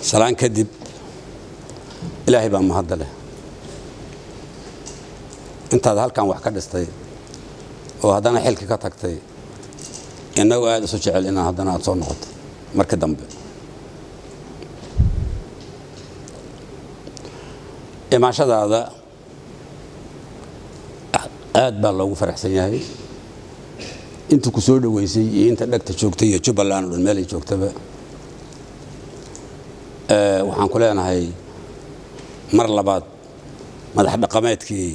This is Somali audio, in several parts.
Salaan kadib, Ilaahay baa mahadda leh. Intaad halkan wax ka dhistay oo haddana xilka ka tagtay, innagoo aada isu jecel inaan haddana aad soo noqoto marka dambe. Imaashadaada aad baa loogu faraxsan yahay, inta ku soo dhoweysay iyo inta dhegta joogtay iyo Jubbaland o dhan meelay joogtaba. Waxaan ku leenahay mar labaad, madax dhaqameedkii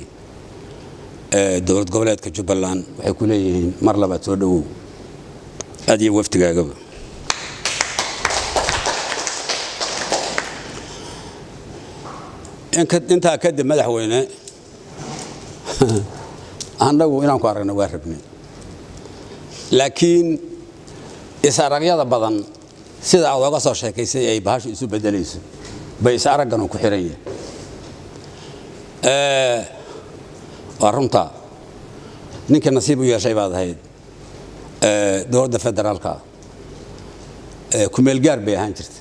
dowlad goboleedka Jubbaland waxay ku leeyihiin mar labaad soo dhowow, aad iyo wafdigaagaba. Intaa kadib, madaxweyne, annagu inaan ku aragna waa rabnay, laakiin is-aragyada badan sida aad oga soo sheekaysay ay bahashu isu bedelayso bay is aragganu ku xiran yahay. Waa runta, ninka nasiib u yeeshay baad ahayd. Dowladda federaalka kumeel gaar bay ahaan jirta,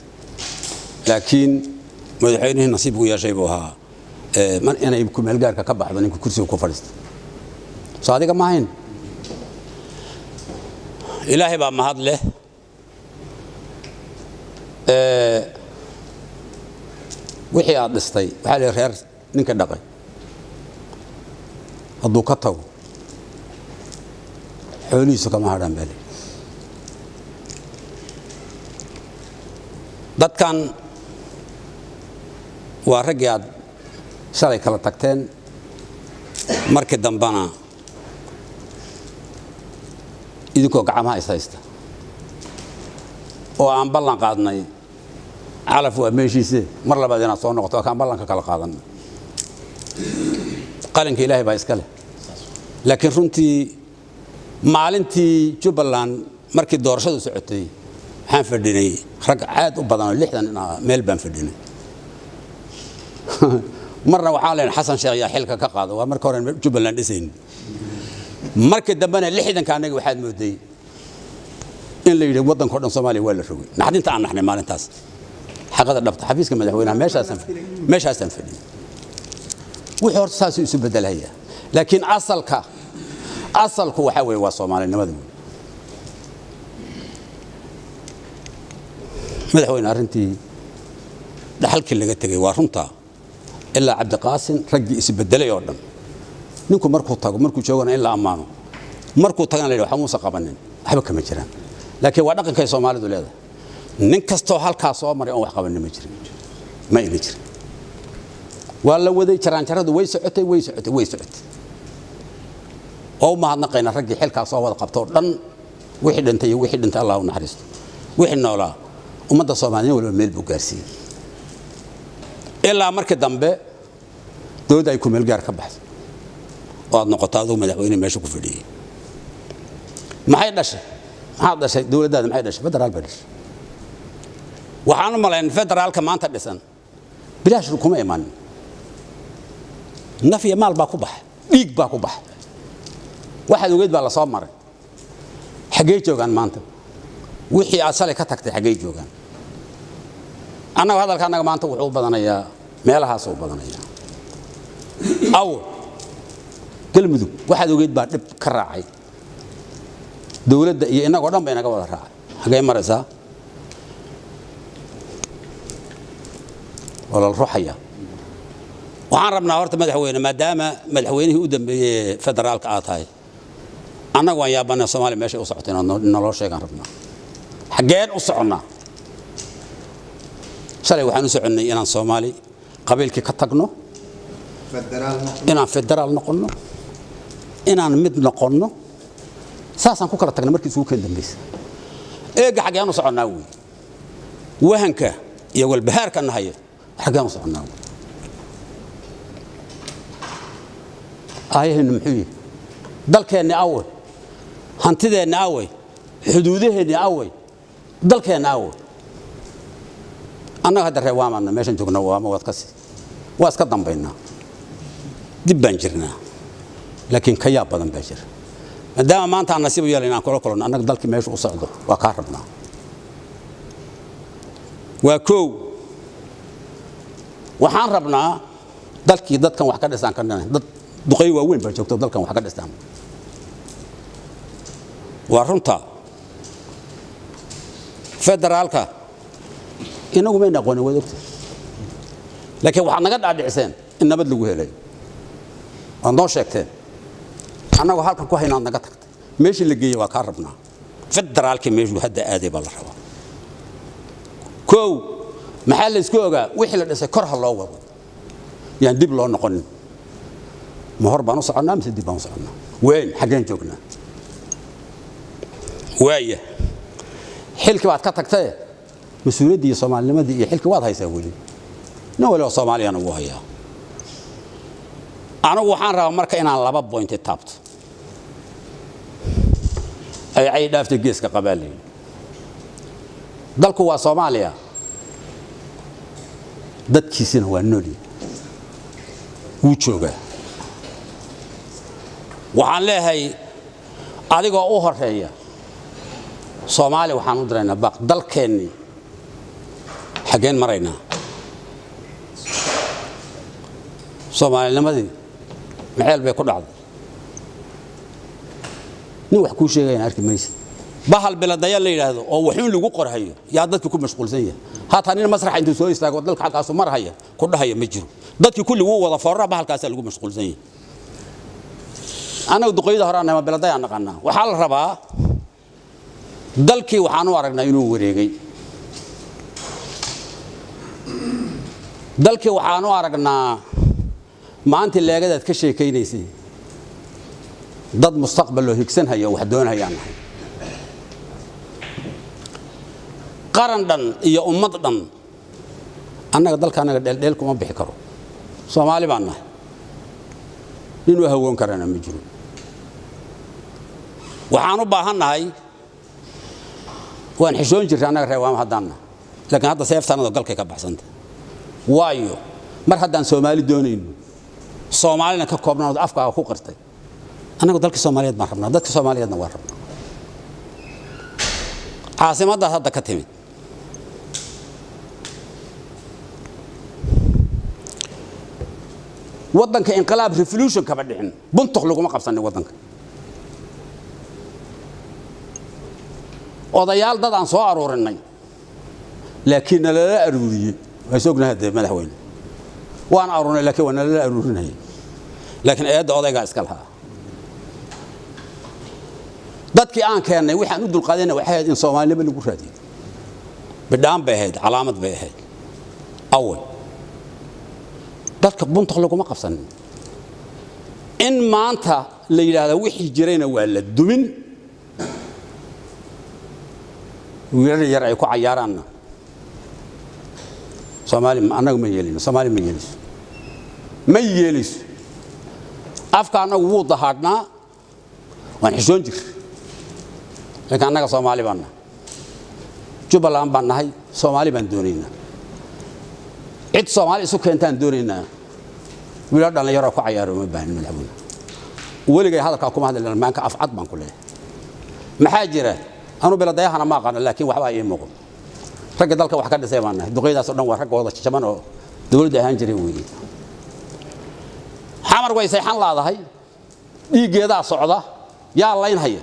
laakiin madaxweynihii nasiib u yeeshay buu ahaa inay kumeel gaarka ka baxdo ninka kursiga ku fadhiista. Soo adiga ma ahayn? Ilaahay baa mahad leh. Wixii aad dhistay, waxaa la reer ninka dhaqay hadduu ka tago xoolihiisu kama hadhaan baa leeyi. Dadkan waa raggii aad shalay kala tagteen, markii dambena idinkoo gacmaha is haysta oo aan ballan qaadnay, calaf waa meeshiise, mar labaad inaad soo noqoto, waa kaan ballanka kala qaadanay. Qalinka Ilaahay baa iska leh, laakiin runtii maalintii Jubbaland markii doorashadu socotay waxaan fadhinay rag aad u badan oo 60 meel baan fadhinay. Marna waxaan leenahay Xasan Sheekh yaa xilka ka qaado, waa marka hore Jubbaland dhisayn. Markii dambena 60-ka annaga waxaad mooday in la yidhi waddanka o dhan Soomaaliya waa la rogay. Naxdinta aan naxnay maalintaas, xaqada dhabta, xafiiska madaxweynaha meeshaasaan fadhiyay. Wixii horta saasuu isu bedelhayaa, laakiin asalku waxaa weeye waa soomaalinimada wey. Madaxweyne, arrintii dhaxalkii laga tegey waa runtaa, ilaa Cabdiqaasin raggii isbedelay oo dhan, ninku markuu tago, markuu joogana in la ammaano, markuu tagana la yidhi waxba muusan qabanin, waxba kama jiraan. Laakiin waa dhaqankay Soomaalidu leedahay. Nin kastoo halkaa soo maray oon wax qabanin ma jirin, ma ayna jirin. Waa la waday, jaraanjaradu way socotay, way socotay, way socotay. Waa u mahadnaqaynaa raggii xilkaa soo wada qabtoo dhan, wixii dhintay iyo wixii dhintay Allah u naxariisto, wixii noolaa ummadda Soomaaliya waliba meel buu gaarsiiyey, ilaa markii dambe dowladda ay kumeel gaar ka baxdo oo aad noqoto adigu madaxweyne meesha ku fadhiyey. Maxay dhashay? Maxaad dhashay? Dowladdaada maxay dhashay? Federaal bay dhashay. Waxaan u malayn federaalka maanta dhisan bilaash kuma imanin. Naf iyo maal baa ku baxay, dhiig baa ku baxay, waxaad ogeyd baa la soo maray. Xaggee joogaan maanta wixii aad shalay ka tagtay? Xaggee joogaan? Annaga hadalka annaga maanta wuxuu u badanayaa meelahaas u badanayaa. Aw Galmudug, waxaad ogeyd baa dhib ka raacay dowladda iyo innagoo dhan ba inaga wada raacay. Xaggee maraysaa? Waa la ruxaya. Waxaan rabnaa horta, madaxweyne, maadaama madaxweynihii u dambeeyey federaalka aad tahay, annagu waan yaabana Soomaaliya meeshay u socotay inaad naloo sheegaan rabnaa. Xaggeen u soconnaa? Shalay waxaan u soconnay inaan Soomaali qabiilkii ka tagno, inaan federaal noqonno, inaan mid noqonno. Saasaan ku kala tagnay markii isugu keen dambaysa. Eegga xaggeen u soconnaa wey, wahanka iyo walbahaarka nahaya, xaggeen u soconnaa wey? Aayaheennu muxuu yihi? Dalkeenni awey? Hantideenni awey? Xuduudaheenni awey? Dalkeenna awo annaga hadda reer Waamana meeshan joogna, Waama waad kasi, waa iska dambaynaa, dib baan jirnaa, laakiin ka yaab badan baa jira. Maadaama maanta aan nasiib u yeelay inaan kula kulanno, annaga dalkii meesha u socdo waa kaa rabnaa. Waa koow, waxaan rabnaa dalkii dadkan wax ka dhisaan ka dhanay. Dad duqey waaweyn baa joogto, dalkan wax ka dhistaan. Waa runta, federaalka inagu mayna aqoonin, waad ogta, laakiin waxaad naga dhaadhiciseen in nabad lagu helay. Waad noo sheegteen, annagoo halkan ku haynaad naga tagtay. Meeshii la geeyey waa kaa rabnaa. Federaalkii meeshuu hadda aaday baa la rabaa. Kow, maxaa la isku ogaa? Wixii la dhisay kor ha loo wado, yaan dib loo noqonin. Ma hor baan u soconnaa mise dib baan u soconnaa? Weyn xaggeen joognaa? Waaya, xilkii baad ka tagtaye, mas-uuliyaddii iyo soomaalinimadii iyo xilkii waad haysaa weli, nin waliba Soomaaliyana wuu hayaa. Anigu waxaan rabaa marka inaan laba point taabto. Ay cay dhaaftay geeska qabaa layidhi. Dalku waa Soomaaliya, dadkiisina waa noolya, wuu joogaa. Waxaan leeyahay, adigoo u horeeya Soomaaliya, waxaan u diraynaa baaq: dalkeennii xaggeen maraynaa? Soomaalinimadii maceel bay ku dhacday. Nin wax kuu sheegayana arki maysa. Bahal biladaya la yidhaahdo oo waxuun lagu qorhayo yaa dadki ku mashquulsan yahay. Hataa nin masraxa intuu soo istaago dalka xalkaasu marhaya ku dhahaya ma jiro. Dadkii kulli wuu wada foorara, bahalkaasaa lagu mashquulsan yahay. Annaga duqoyada hore anama biladayaan naqanaa. Waxaa la rabaa, dalkii waxaan u aragnaa inuu wareegay. Dalkii waxaan u aragnaa maantii leegadaad ka sheekaynaysay, dad mustaqbal oo higsanhaya oo wax doonhayaan nahay. Qaran dhan iyo ummad dhan, annaga dalka annaga dheeldheel kuma bixi karo. Soomaali baan nahay, nin u hawoon karana ma jiro. Waxaan u baahan nahay, waan xishoon jirray annaga reer Waama haddaan nahay, laakiin hadda seeftaanadoo galkay ka baxsanta. Waayo, mar haddaan Soomaali doonayno, Soomaalina ka koobnaanood afkaaga ku qirtay, annagu dalka Soomaaliyeed baan rabnaa, dadka Soomaaliyeedna waan rabnaa. Caasimaddaas hadda ka timid waddanka, inqilaab revolution kama dhicin, buntuq laguma qabsanin waddanka. Odayaal dad aan soo aruurinay, laakiin nalala aruuriyey, waa is ognahay dee madaxweyne, waan aruurnay laakiin waa nalala aruurinayay, laakiin eedda odaygaa iska lahaa. Dadkii aan keennay waxaan u dulqaadayna waxay ahayd in Soomaalinimo lagu raadiyo. Bidhaan bay ahayd, calaamad bay ahayd. Away dadka buntuq laguma qabsanin. In maanta la yidhaahda wixii jirayna waa la dumin, wiilal yar ay ku cayaaraanna, Soomaali annagu ma yeelino. Soomaali ma yeelayso, ma yeelayso. Afka annagu wuu dahaadhnaa, waan xishoon jir, laakiin annaga Soomaali baan nahay, Jubbaland baan nahay, Soomaali baan doonaynaa, cid Soomaali isu keentaan doonaynaa. Wiilal dhallinyaroo ku cayaaro uma baahnin. Madaxweyne, weligay hadalkaa kuma hadli, maanka afcad baan ku leeyahay. Maxaa jira? Anu biladayahana ma aqaano, laakiin waxbaa ii muuqdo. Ragga dalka wax ka dhisay baan nahay. Duqeydaas oo dhan waa ragga wada jaban oo dowladda ahaan jiray weeye. Xamar way sayxan laadahay, dhiiggeedaa socda, yaa laynhaya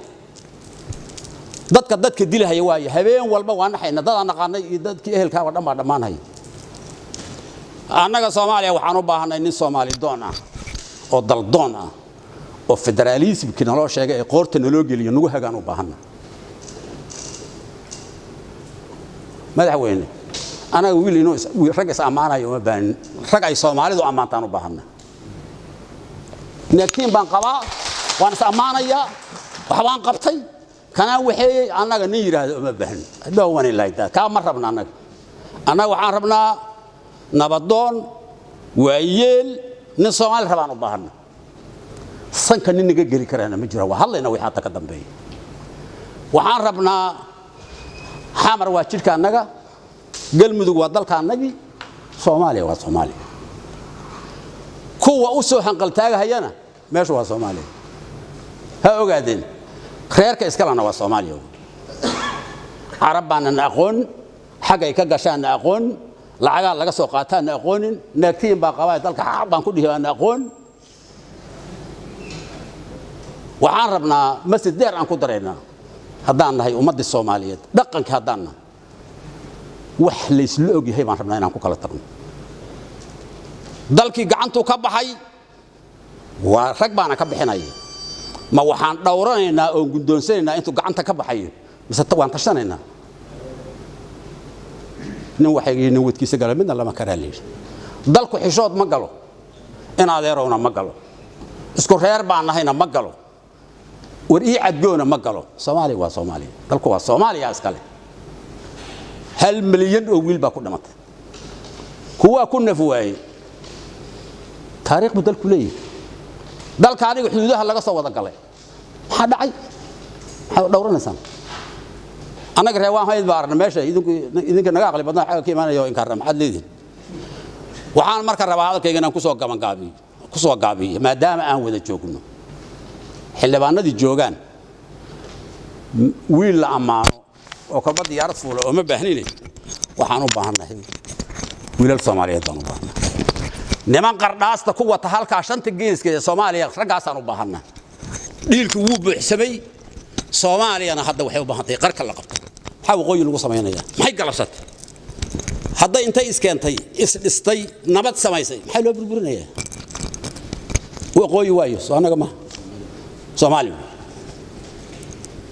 dadka? Dadka dilahaya waaye. Habeen walba waa naxayna, dadaan naqaanay iyo dadkii ehelkaaba dhan baa dhammaanhaya. Annaga Soomaaliya waxaan u baahanay nin Soomaali doon ah oo daldoon ah oo federaalismkii naloo sheegay ee qoorta naloo geliyo nagu hagaan u baahanna. Madaxweyne, anaga wiil inuu rag is ammaanayo uma baahanin, rag ay Soomaalidu ammaantaan u baahanna. Neegtiin baan qabaa, waan is ammaanayaa, waxbaan qabtay, kanaan waxeeyey, annaga nin yidhaahdo uma baahnin. I don't want it like that. Kaa ma rabna annaga. Annaga waxaan rabnaa nabadoon, waayeel, nin Soomaali rabaan u baahanna. Sanka nin naga geli karaana ma jiro. Waa hadlayna wixii hadda ka dambeeya. Waxaan rabnaa Xamar waa jidhka annaga, Galmudug waa dalka annagii, Soomaaliya waa Soomaaliya. Kuwa u soo hanqaltaagahayana meeshu waa Soomaaliya, ha ogaadeen. Reerka iskalena waa Soomaaliya. Carab baanan aqoon, xaggay ka gashaanna aqoon, lacagaa laga soo qaataanna aqoonin, naagtiyin baa qabaa dalka xaq baan ku dhihi baana aqoon. Waxaan rabnaa masjid dheer aan ku daraynaa haddaan nahay ummaddii Soomaaliyeed, dhaqanka haddaan nahay, wax laysla og yahay baan rabnaa inaan ku kala tagno. Dalkii gacantuu ka baxay waa rag baana ka bixinaya. Ma waxaan dhowranaynaa oon guddoonsanaynaa intuu gacanta ka baxayo, mise waan tashanaynaa? Nin waxay nin wadkiisa gala midna lama karaa layidhi. Dalku xishood ma galo, in adeerowna ma galo, isku reer baan nahayna ma galo, war ii cadgoona ma galo. Soomaaliya waa Soomaaliya, dalku waa Soomaaliya iskale. 1 milyan oo wiil baa ku dhimatay, kuwaa ku naf waayey. Taariikh buu dalku leeyahay. Dalka aniga xuduudaha laga soo wada galay, maxaa dhacay? Maxaad dhowranaysaan? Annaga reer waan hayd baa arna meesha idinka naga aqli badnaa xagga ka imaanaya oo inkaarna maxaad leedihin? Waxaan marka rabaa hadalkayga inaan kusoo gabangaabiyo, kusoo gaabiyo, maadaama aan wada joogno, xildhibaanadii joogaan, wiil la ammaano oo kolba diyaarad fuula oo ma baahnine. Waxaan u baahannahay wiilal Soomaaliyeed baan u baahannahay, niman qardhaasta ku wata halkaa shanta geeska ee Soomaaliya, raggaasaan u baahannahay. Dhiilku wuu buuxsamay. Soomaaliyana hadda waxay u baahan tahay qarka la qabto. Maxaa waqooyi lagu samaynayaa? Maxay galabsatay? Hadday intay iskeentay, isdhistay, nabad samaysay, maxaa loo burburinayaa waqooyi? Waayo soo annaga maha, Soomaali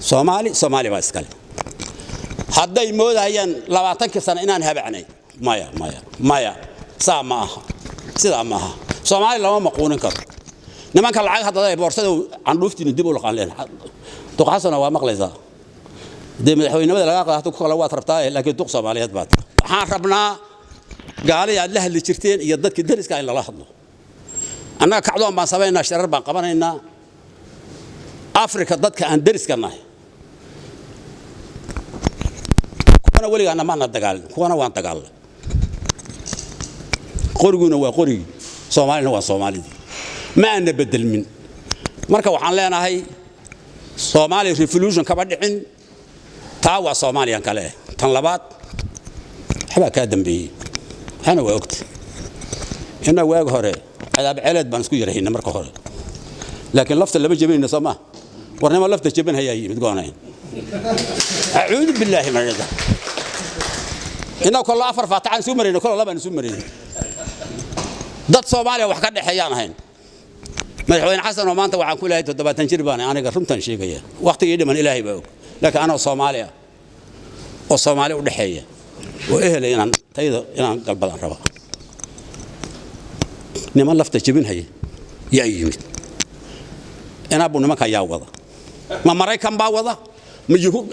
Soomaali Soomaali baa iskale. Hadday moodahayaan 20kii sano inaan habacnay, maya, maya, maya, saa ma aha, sidaa ma aha. Soomaali lama maquunin karo. Nimanka lacag haddada boorsada candhuuftiina dib u laqaan leen. Duq Xasana waa maqlaysaa, dee madaxweynimada lagaa qaato ku kale waad rabtaa, laakiin duq Soomaaliyeed baad. Waxaan rabnaa gaalidii aad la hadli jirteen iyo dadkii dariska in lala hadlo. Annaga kacdoon baan samaynaa, shirar baan qabanaynaa. Afrika dadka aan dariska nahay, kuwana weligaana maana dagaalin, kuwana waan dagaalnay. Qoriguna waa qorigii, Soomaalina waa Soomaalidii, ma aana bedelmin. Marka waxaan leenahay Soomaaliya revolution kama dhicin, taa waa Soomaaliyan kale. Tan labaad, waxbaa kaa dambeeyey, waxaana waa ogta inna waag hore cadaab ceeleed baan isku yarahayna marka hore, laakiin lafta lama jebinayno. Soo maa warnimo lafta jebin hayaa yimid goonayn. Acuudu billaahi min shaytaan. Inna kollo afar faataxaan isu marayno, kollo labaan isu marayno. Dad Soomaaliya wax ka dhexeeyaan ahayn. Madaxweyne Xasan oo maanta waxaan ku leeyahay 70 jir baan aniga, runtan sheegaya, waqtigii dhiman Ilaahay baa og, laakiin anoo Soomaali ah oo Soomaali u dhexeeya oo ehelay inaan tayada inaan galbadaan raba. Niman lafta jebin haya yaa yimid inaabuu. Nimanka yaa wada? Ma Maraykan baa wada? Ma yuhuud?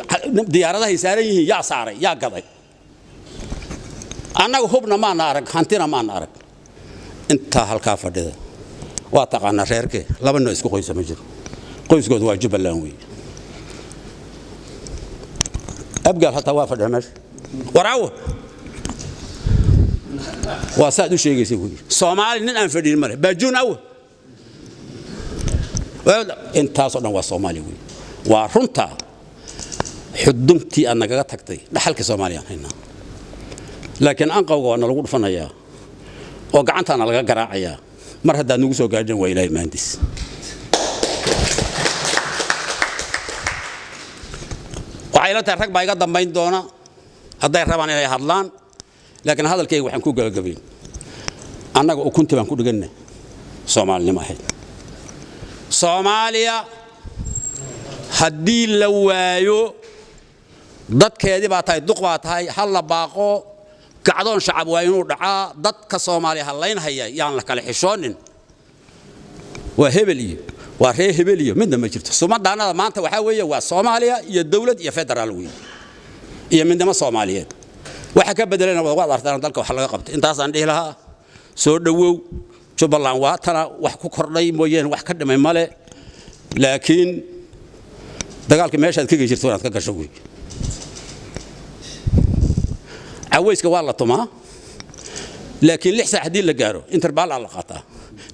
Diyaaradahay saaran yihiin yaa saaray? Yaa gaday? Annaga hubna maana arag, hantina maana arag. Intaa halkaa fadhida waa taqaanaa reerkee, laba noo isku qoysa ma jiro, qoyskooda waa Jubbaland weeye. Abgaal hataa waa fadhiya meesha. Waraawo waa saad u sheegaysa wey. Soomaali nin aan fadhiin male. Baajuun awo, intaasoo dhan waa Soomaali wey. Waa runtaa, xuduntii aad nagaga tagtay dhaxalkii Soomaaliyaan haynaa, laakiin anqawga waa nalagu dhufanayaa oo gacantaana laga garaacayaa. Mar haddaad nagu soo gaadhin waa Ilaahay maandiis. Waxay ila tahay rag baa iga dambayn doona hadday rabaan inay hadlaan, laakiin hadalkayga waxaan ku gabagabayn, annaga ukunti baan ku dhiganna Soomaalinimo ahayd. Soomaaliya haddii la waayo dadkeedii baa tahay, duq baa tahay, ha la baaqo kacdoon shacab waa inuu dhacaa. Dadka Soomaaliya hallaynhaya yaan la kala xishoonin. Waa hebel iyo waa reer hebel iyo midna ma jirto. Sumadaanada maanta waxaa weeye waa Soomaaliya iyo dowlad iyo federaal weeye iyo midnimo Soomaaliyeed. Waxa ka bedelena waad artaan dalka wax laga qabtay. Intaasaan dhihi lahaa. Soo dhowow Jubbaland, waa tana wax ku kordhay mooyeen wax ka dhimay male, laakiin dagaalka meeshaad kaga jirto inaad ka gasho wey. Cawayska waa la tumaa, laakiin 6 saac haddii la gaaro interbaallaa la qaataa.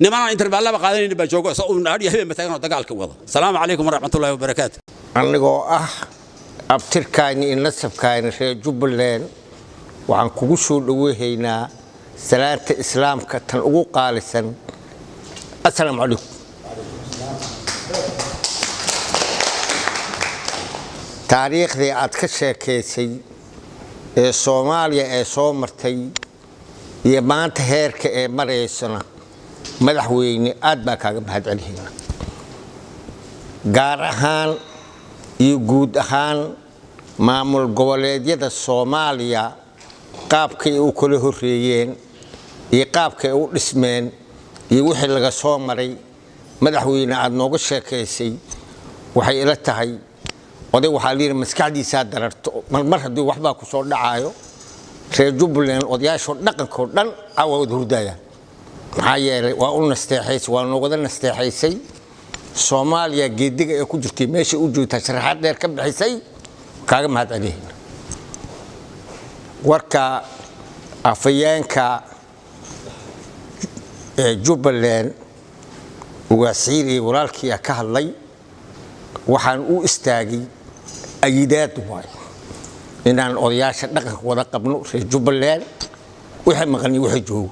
Nimanaan interbaallaba qaadanaynin baa joogo habeen habeenba taagan oo dagaalka wada. Asalaamu calaykum waraxmatullahi wabarakaatu. Anigoo ah abtirkaayni iyo nasabkaayni reer Jubbaland, waxaan kugu soo dhowehaynaa salaanta Islaamka tan ugu qaalisan: assalaamu calaykum. Taariikhdii aad ka sheekaysay ee Soomaaliya ee soo martay iyo maanta heerka ee maraysana, madaxweyne, aad baa kaaga mahadcelihayna, gaar ahaan iyo guud ahaan maamul goboleedyada Soomaaliya qaabkay u kala horreeyeen iyo qaabkay u dhismeen iyo wixii laga soo maray. Madaxweyne, aad nooga sheekaysay, waxay ila tahay oday waxaa layidhi maskaxdiisaa dararto marmar haddii waxbaa ku soo dhacaayo. Reer Jubbaland odayaashoo dhaqankoo dhan caawa wada hurdaayaan, maxaa yeelay waa u nasteexaysay, waa noogada nasteexaysay. Soomaaliya geediga ee ku jirtay meesha u joogtaa sharaxaad dheer ka bixisay, kaaga mahad celiyayna. Warka afayeenka ee Jubbaland, Ugaasiir iyo walaalkii ka hadlay, waxaan u istaagay ayidaad waay inaan odayaasha dhaqanka wada qabno reer Jubbaland, wixii maqan iyo wixii joogo.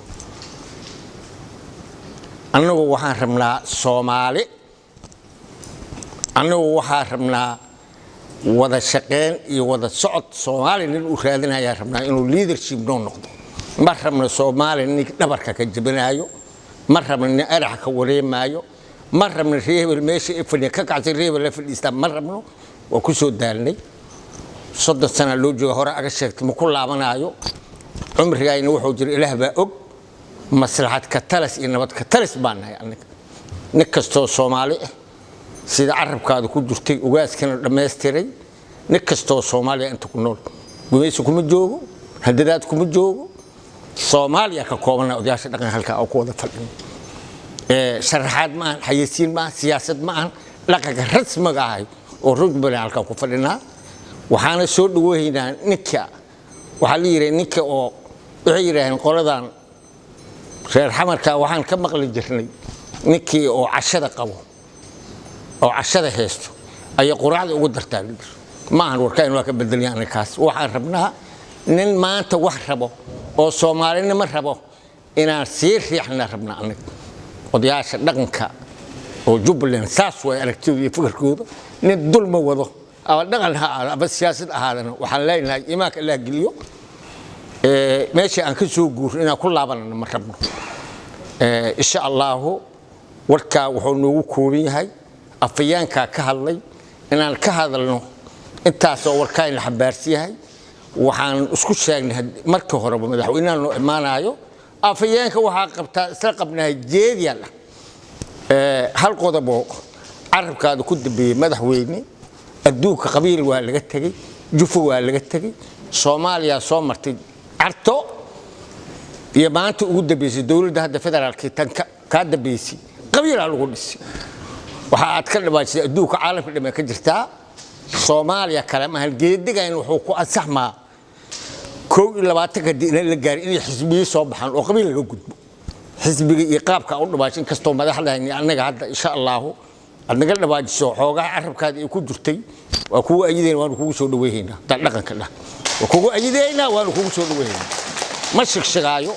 Annagu waxaan rabnaa Soomaali, annagu waxaan rabnaa wada shaqeyn iyo wada socod. Soomaali nin uu raadinayaa rabnaa inuu leadership noo noqdo. Ma rabno Soomaali nin dhabarka ka jabinaayo, ma rabno nin eraxa ka wareemaayo, ma rabno reer hebel meesha ay fadhiya ka kacsan, reer hebel la fadhiistaa ma rabno. Waa ku soo daalnay, 30 sana loo jooga. Hore aga sheegtay, ma ku laabanaayo. Cumrigayna wuxuu jira Ilaah baa og. Maslaxad ka talis iyo nabad ka talis baan nahay aniga. Nin kastoo Soomaali ah, sida carabkaada ku jirtay, ugaaskana dhammaystiray, nin kastoo Soomaaliya inta ku nool gumaysi kuma joogo, hadadaad kuma joogo. Soomaaliya ka koobana odayaasha dhaqanka halkaa oo ku wada fadhino. Sharaxaad ma ahan, xayeysiin ma ahan, siyaasad ma ahan, dhaqanka rasmiga ahay oo Jubbaland halkaa ku fadhinaa. Waxaana soo dhaweynaa ninka waxaa la yidhi ninka oo waxay yidhaaheen qoladan reer Xamarka, waxaan ka maqli jirnay ninkii oo cashada qabo oo cashada haysto ayay quraacda ugu dartaa la yidhi. Ma ahan warkaan, waa ka bedelya aniga kaas. Waxaan rabnaa nin maanta wax rabo oo Soomaalinimo rabo inaan sii riixna rabna aniga odayaasha dhaqanka oo Jubbaland. Saas way aragtidooda iyo fikirkooda. Nin dulma wado ama dhaqan ha ahaado ama siyaasad ahaadana, waxaan leenahay iimaanka Allah geliyo. Meeshii aan ka soo guurno inaan ku laabanana ma rabno, insha Allahu. Warkaa wuxuu noogu kooban yahay afayeenkaa ka hadlay inaan ka hadalno intaasoo warkaayna xambaarsan yahay. Waxaan isku sheegnay markii horeba madaxweynaha noo imaanayo, afayeenka waxaa qabtaa isla qabnahay jeediyaal ah. Hal qodoboo carabkaada ku dambeeyey, madaxweyne: adduunka qabiil waa laga tegey, jufo waa laga tegey. Soomaaliya soo martay Carto iyo maanta ugu dambeysay dowladda hadda federaalka tan kaa dambeysay qabiilaa lagu dhisay. Waxa aad ka dhawaajisay adduunka caalamka dhamee ka jirtaa, Soomaaliya kale maahan. Geedigan wuxuu ku ansaxmaa 21-ka dii inaan la gaarin inay xisbiye soo baxaan oo qabiil laga gudbo. Xisbiga iyo qaabka u dhawaajin kastoo madaxda annaga hadda insha Allahu aad naga dhawaajiso xoogaha carabkaada ay ku jirtay, waa kugu ayidayna, waanu kugu soo dhaweynaynaa. Haddaan dhaqanka dhah, waa kugu ayidaynaa, waanu kugu soo dhaweynaynaa. Ma shigshigaayo,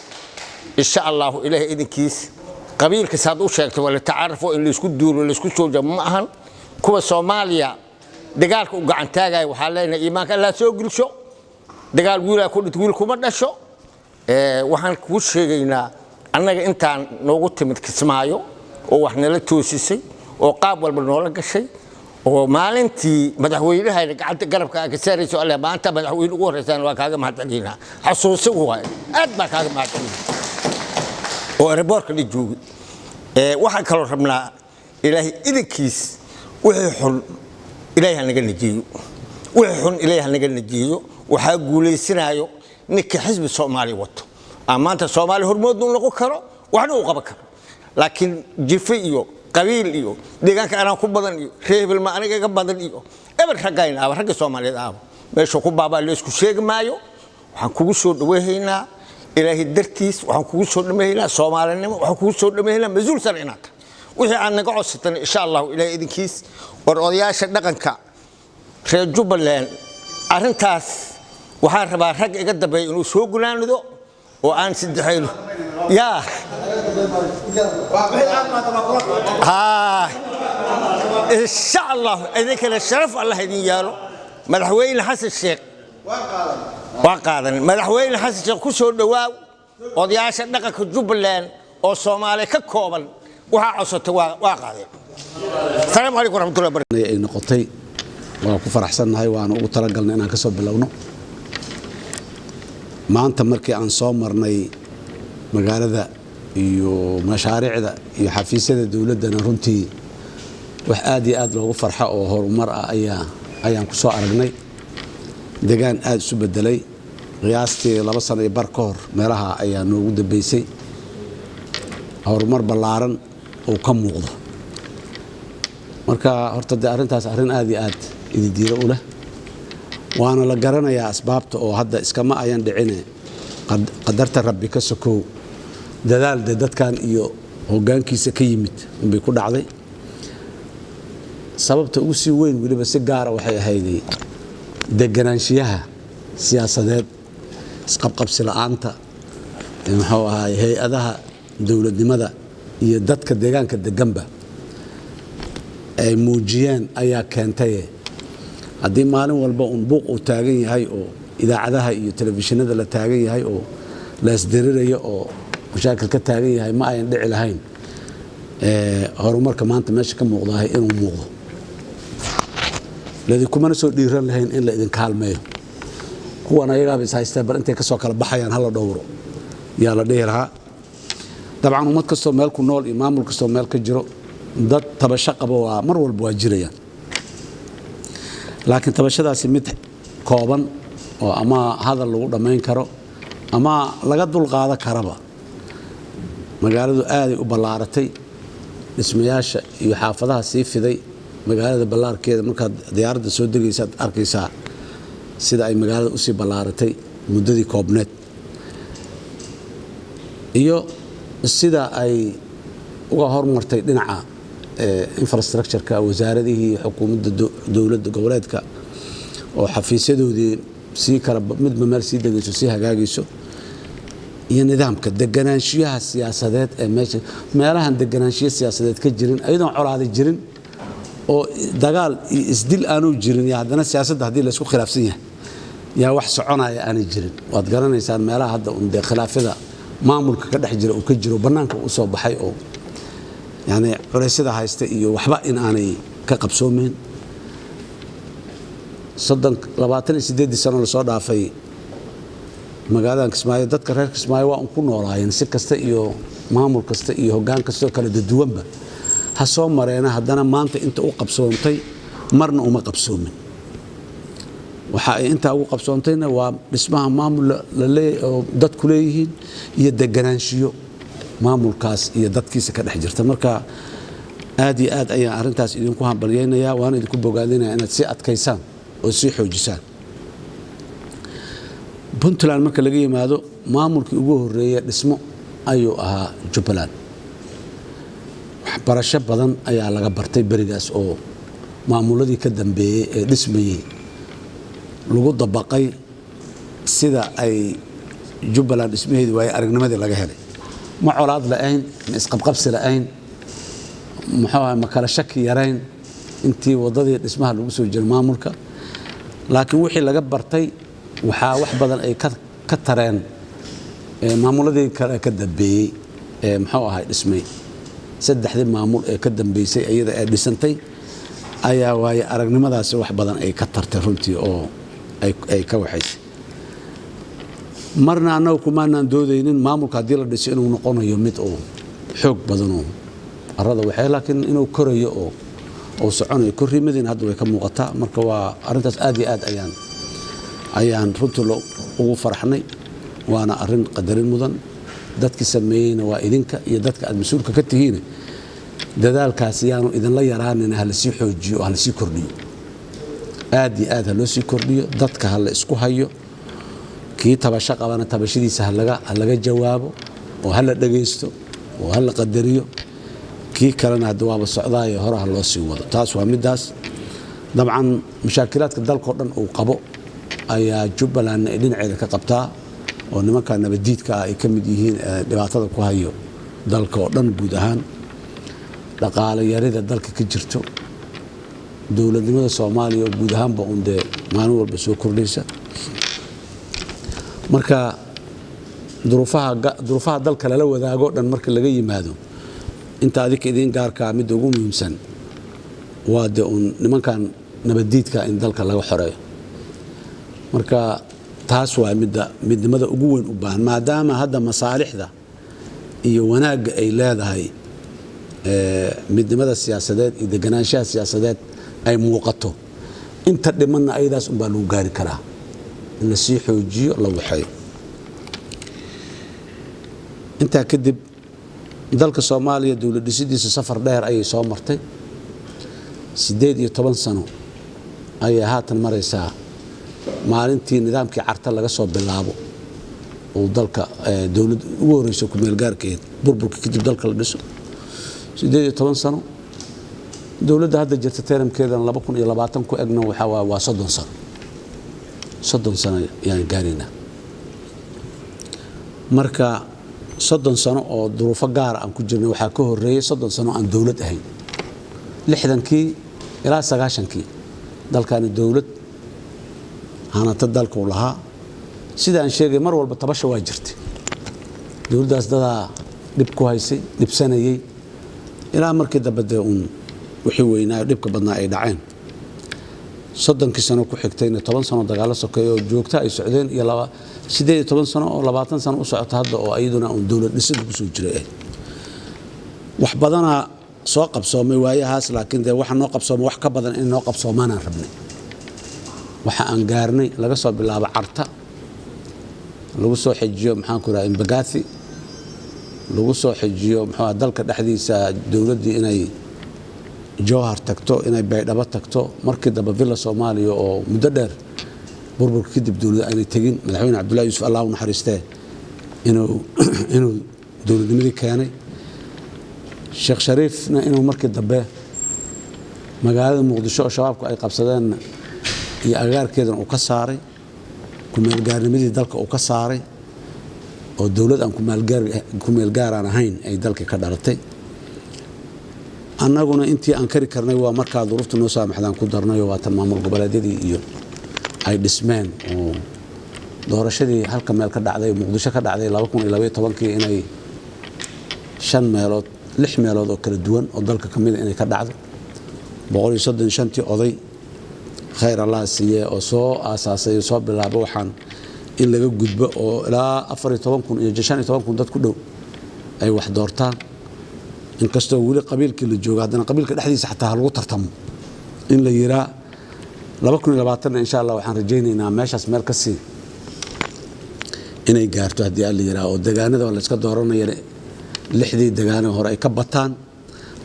insha Allahu, Ilaahay idinkiis. Qabiilka saad u sheegtay waa la tacaarufo, in laysku duulo laysku soo jabo ma ahan. Kuwa Soomaaliya dagaalka u gacan taagaya waxaa leenahay iimaanka Allah soo gelsho. Dagaal wiilaa ku dhint, wiil kuma dhasho. Waxaan kuu sheegaynaa annaga intaan noogu timid Kismaayo oo wax nala toosisay oo qaab walba noola gashay oo maalintii madaxweynahayna gacanta garabka ka saarayso, alle maanta madaxweyne ugu horreysaan waa kaaga mahadcelinaa. Xasuusi waay, aad baa kaaga mahadcelinaa oo airportka la joogay. Waxaan kaloo rabnaa Ilaahay idankiis wixii xun Ilaahay ha naga najeeyo, wixii xun Ilaahay ha naga najeeyo. Waxaa guulaysanaayo ninka xisbi Soomaaliya wato ama maanta Soomaaliya hormoodna u noqon karo, waxna uu qaban karo. Laakiin jife iyo qabiil iyo deegaanka anaa ku badan iyo reer hebel ma aniga iga badan iyo eber, raggayn aaba, ragga Soomaaliyeed aaba meesha ku baabaa laysku sheegi maayo. Waxaan kugu soo dhaweynaynaa Ilaahay dartiis, waxaan kugu soo dhaweynaynaa Soomaalinimo, waxaan kugu soo dhaweynaynaa mas-uul sare inaad tahay. Wixii aad naga codsatan, insha Allahu, Ilaahay idinkiis. War odayaasha dhaqanka reer Jubbaland, arrintaas waxaan rabaa rag iga dambeeya inuu soo gunaanido oo aan saddexayno yaa. Haa, insha Allah, idinkana sharaf Allah idin yaalo. Madaxweyne Xasan Sheekh waa qaadan. Madaxweyne Xasan Sheekh, ku soo dhawaaw. Odayaasha dhaqanka Jubbaland oo Soomaali ka kooban waxaa codsatay waa qaadeen. Asalaamu calaykum waraxmatullahi wabarakatu. Ay noqotay, waa ku faraxsannahay, waana ugu talagalnay inaan ka soo bilowno. Maanta markii aan soo marnay magaalada iyo mashaariicda iyo xafiisyada dowladdana, runtii wax aad iyo aad loogu farxo oo horumar ah ayaan ku soo aragnay. Degaan aad isu bedelay. Qiyaastii 2 sano iyo bar ka hor meelaha ayaa noogu dambeysay. Horumar ballaaran uu ka muuqdo. Marka horta dee arrintaas arrin aad iyo aad ididiiro u leh, waana la garanayaa asbaabta oo hadda iskama ayan dhicine. Qadarta Rabbi ka sokow, dadaal dee dadkan iyo hoggaankiisa ka yimid unbay ku dhacday. Sababta ugu sii weyn weliba si gaara waxay ahayday deganaanshiyaha siyaasadeed, isqabqabsi la'aanta, muxuu ahaay, hay-adaha dowladnimada iyo dadka deegaanka deganba ay muujiyeen ayaa keentaye. Haddii maalin walba uun buuq uu taagan yahay oo idaacadaha iyo telefishinada la taagan yahay oo la isdirirayo oo mashaakil ka taagan yahay, ma ayan dhici lahayn horumarka maanta meesha ka muuqdahay inuu muuqdo. Ladinkumana soo dhiiran lahayn in la idin kaalmeeyo. Kuwan ayagaaba is haysteen, bal intay ka soo kala baxayaan hala dhowro yaa la dhihi lahaa. Dabcan ummad kastoo meel ku nool iyo maamul kastoo meel ka jiro, dad tabasho qaba waa mar walba waa jirayaan, laakiin tabashadaasi mid kooban oo ama hadal lagu dhammayn karo ama laga dulqaado karaba. Magaaladu aaday u ballaaratay. Dhismayaasha iyo xaafadaha sii fiday, magaalada ballaarkeeda markaad diyaaradda soo degaysaad arkaysaa sida ay magaalada usii ballaaratay muddadii koobneed iyo sida ay uga hormartay dhinaca infrastructure-ka, wasaaradihii xukuumadda dowladda goboleedka oo xafiisyadoodii sii kala midba meel sii degayso, sii hagaagayso, iyo nidaamka deganaanshiyaha siyaasadeed ee meesha. Meelahan deganaanshiyo siyaasadeed ka jirin, ayadoon colaada jirin oo dagaal iyo isdil aanu jirin, iyo haddana siyaasadda haddii laysku khilaafsan yahay yaa wax soconaya aanay jirin. Waad garanaysaan meelaha hadda un dee khilaafyada maamulka ka dhex jira uu ka jiro, bannaanka u soo baxay oo yani culeysyada haysta iyo waxba in aanay ka qabsoomeyn. 28-ii sano lasoo dhaafay magaaladan Kismaayo, dadka reer Kismaayo waa un ku noolaayeen si kasta iyo maamul kasta iyo hoggaan kasta oo kala duwanba ha soo mareena. Haddana maanta inta u qabsoontay marna uma qabsoomin. Waxa ay intaa ugu qabsoontayna waa dhismaha maamul oo dadku leeyihiin iyo deganaanshiyo maamulkaas iyo dadkiisa ka dhex jirta. Marka aad iyo aad ayaan arrintaas idinku hambalyaynayaa, waana idinku bogaadinaya inaad sii adkaysaan oo sii xoojisaan. Puntland marka laga yimaado, maamulkii ugu horreeya dhismo ayuu ahaa Jubbaland. Waxbarasho badan ayaa laga bartay berigaas oo maamuladii ka dambeeyey ee dhismayey lagu dabaqay, sida ay Jubbaland dhismaheedii waaye aragnimadii laga helay. Ma colaad la'ayn, ma isqabqabsi la'ayn, muxuu ahay, ma kala shaki yarayn intii waddadii dhismaha lagu soo jiray maamulka, laakiin wixii laga bartay waxaa wax badan ay ka tareen maamuladii kale ka dambeeyey ee muxuu ahay dhismay. Saddexdii maamul ee ka dambeysay iyada ee dhisantay ayaa waaye aragnimadaasi wax badan ay ka tartay runtii oo ay ka waxaysay. Marna annagu kumaanaan doodaynin maamulka haddii la dhiso inuu noqonayo mid uu xoog badanoo arada waxay, laakiin inuu korayo oo uu soconayo. Korriimadiina hadda way ka muuqataa. Marka waa arrintaas aad iyo aad ayaan runtii ugu faraxnay, waana arrin qadarin mudan. Dadkii sameeyeyna waa idinka iyo dadka aad mas-uulka ka tihiin. Dadaalkaas yaanu idinla yaraanin, ha lasii xoojiyo oo ha lasii kordhiyo, aad iyo aad ha loo sii kordhiyo. Dadka ha la isku hayo. Kii tabasho qabana tabashadiisa ha laga jawaabo oo ha la dhagaysto oo ha la qadariyo. Kii kalena hadda waaba socdaayo, hore ha loo sii wado. Taas waa midaas. Dabcan mashaakilaadka dalkao dhan uu qabo ayaa Jubbalandna ay dhinaceeda ka qabtaa, oo nimanka nabadiidka ah ay ka mid yihiin dhibaatada ku hayo dalka oo dhan guud ahaan, dhaqaale yarida dalka ka jirto, dowladnimada Soomaaliya oo guud ahaanba un dee maalin walba soo kordhaysa. Marka duruufaha dalka lala wadaago dhan marka laga yimaado, inta adika idiin gaarkaa, midda ugu muhiimsan waa de uun nimankan nabaddiidka in dalka laga xoreeyo. Marka taas waa midda midnimada ugu weyn u baahan, maadaama hadda masaalixda iyo wanaagga ay leedahay midnimada siyaasadeed iyo deganaanshaha siyaasadeed ay muuqato. Inta dhimanna ayadaas unbaa lagu gaari karaa, in la sii xoojiyo, la waxeeyo. Intaa kadib, dalka Soomaaliya dowlad dhisidiisa safar dheer ayay soo martay. 18 sano ayay haatan maraysaa maalintii nidaamkii Carta laga soo bilaabo uu dalka dowlad ugu horeyso kumeelgaarkeed burburka kadib dalka la dhiso. 18 sano. Dowladda hadda jirta term-keedana 2020 ku egna waxaa waa 30 sano. 30 sano ayaan gaaraynaa. Marka 30 sano oo duruufo gaara aan ku jirnay, waxaa ka horeeyey 30 sano aan dowlad ahayn. 60-kii ilaa 90-kii dalkani dowlad hanata dalkuu lahaa. Sida aan sheegay, mar walba tabasha waa jirtay. Dowladdaas dadaa dhib ku haysay, dhibsanayey, ilaa markii dambe dee uun wixii weynaa dhibka badnaa ay dhaceen. 30-kii sano ku xigtayna 10 sano dagaalo sokeeya oo joogta ay socdeen iyo 18 sano oo 20 sano u socota hadda, oo iyaduna uun dowlad dhisid lagu soo jiray ahayd. Wax badanaa soo qabsoomay waayahaas, laakiin dee waxa noo qabsoomay wax ka badan in noo qabsoomaanaan rabnay. Waxa aan gaarnay, laga soo bilaabo Carta, lagu soo xejiyo, maxaan ku raha, Imbagathi, lagu soo xejiyo, muxuu dalka dhexdiisa dowladdii inay Jowhar tagto, inay Baydhabo tagto, markii dambe Villa Soomaaliya oo muddo dheer burburka kadib dowladda aynay tegin, Madaxweyne Cabdullahi Yuusuf, Allah u naxariistee, inuu dowladnimadii keenay, Sheekh Shariifna inuu markii dambe magaalada Muqdisho oo Shabaabku ay qabsadeen iyo agagaarkeedana uu ka saaray, kumeelgaarnimadii dalka uu ka saaray, oo dowlad aan kumeelgaaraan ahayn ay dalkii ka dhalatay. Annaguna intii aan kari karnay waa markaa duruufta noo saamaxdaan ku darnayo, waatan maamul goboleedyadii iyo ay dhismeen, oo doorashadii halka meel ka dhacday, Muqdisho ka dhacday 2012-kii, inay shan meelood, lix meelood oo kala duwan oo dalka ka mida inay ka dhacdo. 135-tii oday, khayr Allah siiye, oo soo aasaasay oo soo bilaabo waxaan in laga gudbo, oo ilaa 14,000 iyo 15,000 dad ku dhow ay wax doortaan. Inkastoo weli qabiilkii la joogo, haddana qabiilka dhexdiisa xataa ha lagu tartamo in la yiraa. 2020 insha Allah waxaan rajaynaynaa meeshaas meel ka sii inay gaarto haddii alla yiraa, oo degaanada la iska dooranaya lixdii degaano hore ay ka bataan,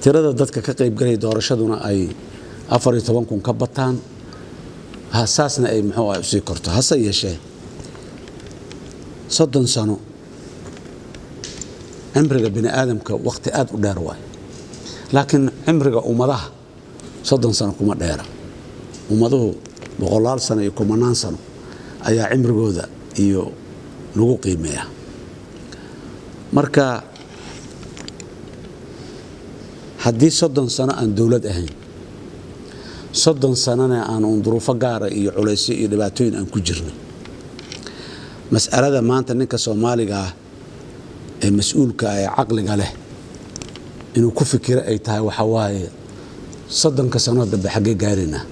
tirada dadka ka qaybgalaya doorashaduna ay 14,000 ka bataan, saasna ay muxuu ah usii korto. Hase yeeshee, 30 sano cimriga bini aadamka waqti aad u dheer waay, laakiin cimriga ummadaha 30 sano kuma dheera. Ummaduhu boqolaal sano iyo kumanaan sano ayaa cimrigooda iyo lagu qiimeeyaa. Marka haddii 30 sano aan dowlad ahayn, 30 sanona aan uun duruufo gaara iyo culaysyo iyo dhibaatooyin aan ku jirnay, mas'alada maanta ninka Soomaaliga ah ee mas-uulka ah ee caqliga leh inuu ku fikiro ay tahay waxa waaye: 30-ka sanoo dambe xaggee gaaraynaa?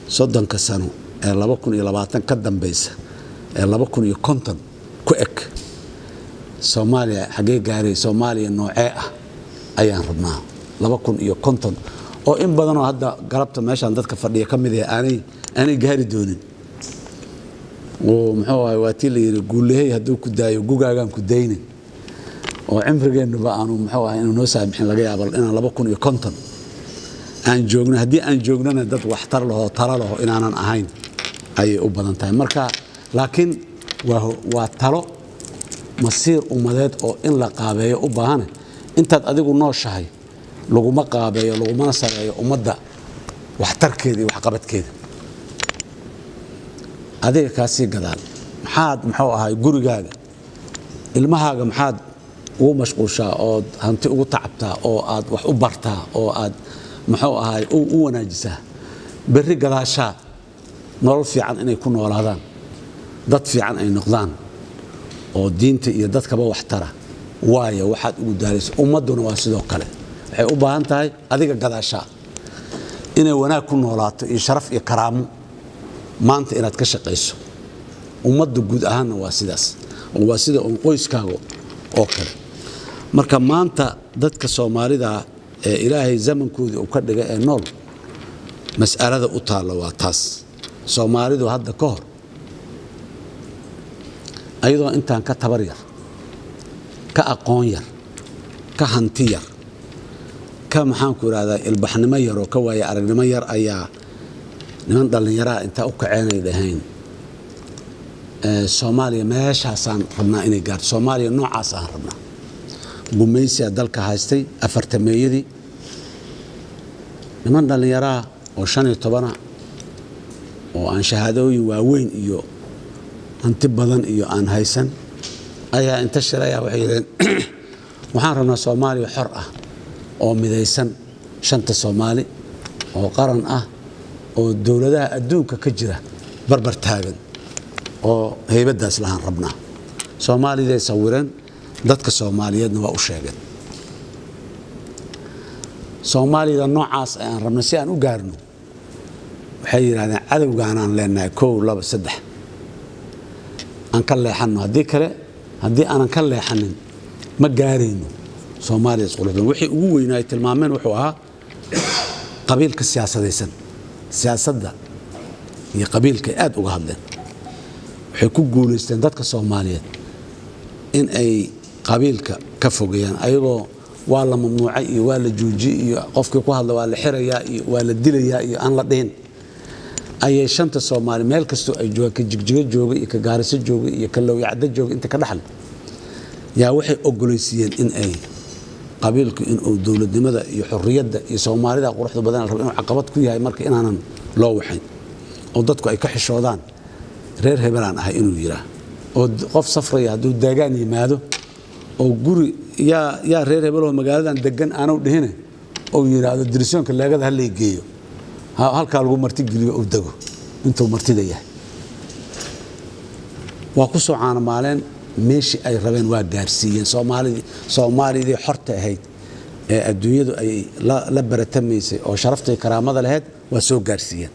30-ka sano ee 2020 ka dambaysa ee 2050 ku eg, Soomaaliya xaggee gaaray? Soomaaliya noocee ah ayaan rabnaa 2050, oo in badanoo hadda galabta meeshaan dadka fadhiya ka mid ah aanay gaari doonin? Oo muxuu ahay, waa tii la yidhi, guulahey hadduu ku daayo gugaagaan ku daynin, oo cimrigeennuba aanu muxuu ahay inuu noo saamixin laga yaabo inaan 2050 aan joogno. Haddii aan joognona, dad waxtar lahoo talo laho inaanan ahayn. Ayay u badan tahay marka, laakiin waa talo masiir ummadeed oo in la qaabeeyo u baahane. Intaad adigu nooshahay laguma qaabeeyo, lagumana sareeyo ummadda waxtarkeeda iyo waxqabadkeeda. Adiga kaasii gadaal maxaad, muxuu ahay, gurigaaga, ilmahaaga maxaad ugu mashquushaa ood hanti ugu tacabtaa oo aad wax u bartaa oo aad, muxuu ahay, u wanaajisaa? Berri gadaashaa nolol fiican inay ku noolaadaan, dad fiican ay noqdaan oo diinta iyo dadkaba wax tara. Waayo waxaad ugu daalaysa. Ummadduna waa sidoo kale, waxay u baahan tahay adiga gadaashaa inay wanaag ku noolaato iyo sharaf iyo karaamo maanta inaad ka shaqayso. Ummadda guud ahaanna waa sidaas oo waa sida uun qoyskaaga oo kale. Marka maanta dadka Soomaalida ee Ilaahay zamankoodii uu ka dhigay ee nool, mas'alada u taalla waa taas. Soomaalidu hadda ka hor, ayadoo intaan ka tabar yar, ka aqoon yar, ka hanti yar, ka, maxaanku idhahdaa, ilbaxnimo yar oo ka waaya aragnimo yar, ayaa niman dhallinyaraha intaa u kaceenay dhahayn, "Soomaaliya meeshaasaan rabnaa inay gaarto, Soomaaliya noocaas aan rabnaa." Gumaysiyaa dalka haystay afartameeyadii. Niman dhallinyaraha oo 15 oo aan shahaadooyin waaweyn iyo hanti badan iyo aan haysan ayaa inta shiraya waxay yidhaheen, "Waxaan rabnaa Soomaaliya xor ah oo midaysan, shanta Soomaali oo qaran ah oo dowladaha adduunka ka jira barbar taagan oo heybaddaas lahaan rabnaa." Soomaaliday sawireen, dadka Soomaaliyeedna waa u sheegeen. Soomaalida noocaas aan rabno si aan u gaarno, waxay yidhahdeen, cadowgaanaan leenahay, kow, laba, saddex, aan ka leexanno. Haddii kale, haddii aanan ka leexanin, ma gaarayno Soomaaliya isquruxdan. Wixii ugu weynaa ay tilmaameen wuxuu ahaa qabiilka siyaasadaysan. Siyaasadda iyo qabiilka ay aad uga hadleen. Waxay ku guulaysteen dadka Soomaaliyeed in ay qabiilka ka fogeeyaan, ayagoo waa la mamnuucay iyo waa la joojiyey iyo qofkii ku hadla waa la xirayaa iyo waa la dilayaa iyo aan la dhihin, ayay shanta Soomaali meel kastoo ay joogaan, ka Jigjigo jooga iyo ka Gaariso jooga iyo ka Lowyacdo jooga, inta ka dhaxle yaa waxay ogolaysiiyeen in ay qabiilku inuu dowladnimada iyo xorriyadda iyo Soomaalida quruxda badan la rabo inuu caqabad ku yahay. Marka inaanan loo waxayn oo dadku ay ka xishoodaan reer hebelaan ahay inuu yiraa, oo qof safraya hadduu deegaan yimaado oo guri yaa reer hebeloo magaaladan degan aanu dhihine, ou yidhaahdo dirisoonka leegada ha lay geeyo, halkaa lagu martigeliyo, uu dego intuu martida yahay. Waa ku soo caanamaaleen, meeshii ay rabeen waa gaarsiiyeen. Soomaalidii, Soomaalidii xorta ahayd ee adduunyadu ay la baratamaysay oo sharaftay karaamada lahayd waa soo gaarsiiyeen.